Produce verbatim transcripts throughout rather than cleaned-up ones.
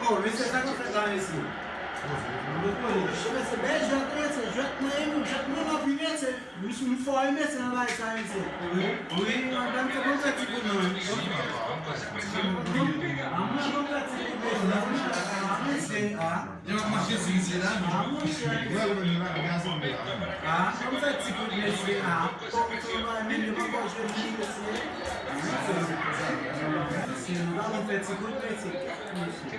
Oh, mesye, sa k ap fèt la, mesye? Mesye, bèl jwèt, mesye, jwèt mwen, jwèt mwen, anpil, mesye. Misye, m fò wi, mesye, nan bagay sa, mesye. Wi, wi, mwen menm, fò m fè ti kout non, wi. A mwen, fò m fè ti kout, mesye. A mesye, a. Jan w ap mache sou misye la, non? A, monchè. Wè, wè, men la, gason de la. A, fò m fè ti kout, mesye, a. Fò m fè yon bagay, men yo poko jwe menm, mesye. Mesye, nou pa konn fè ti kout, mesye. Mesye.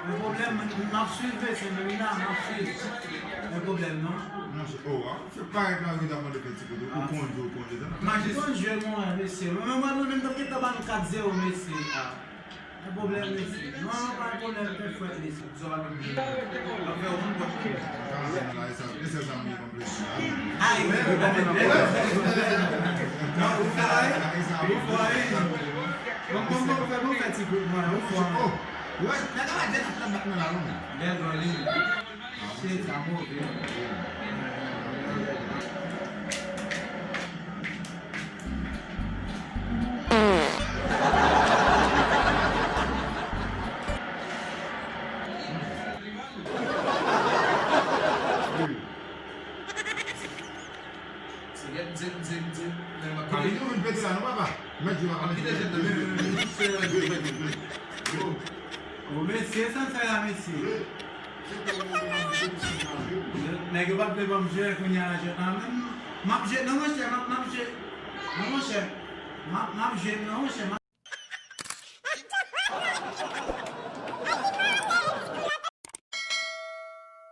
Men pwoblèm, m ap swiv, mesye, men la, m ap swiv. Men pwoblèm, non? Monchè, oh, a. Se parèt la, yo ta mande fè ti kote, ou konn jwe, ou konn jwe, sa. Majistra konn jwe, mwen, mesye. Mwen, mwen, mwen, menm, t ap gentan ban nou kat zewo, mesye. A. Gen pwoblèm, mesye. Non, non, pa gen pwoblèm, fè fwèt, mesye. Zò a, ap fè yon bon. Ay. Non, ou fò, wi. Ou fò, wi. Bon, bon, bon, fè bon, fè ti kout, mwen, ou fò. Oh, wè, nèg la pa gen nan bat mwen la, non. Bèl gòl, wi. Shit, sa move. Mwen vin pete la, non, papa? Mèt di, papa, mèt di. Yo, mesye, sa n fè la, mesye? Nèg yo pa t vle ban m jwe, kounye a la jwèt la menm. M ap jwe, non, monchè, m ap, m ap jwe. Non, monchè. M ap, m ap jwe, non, monchè. M ap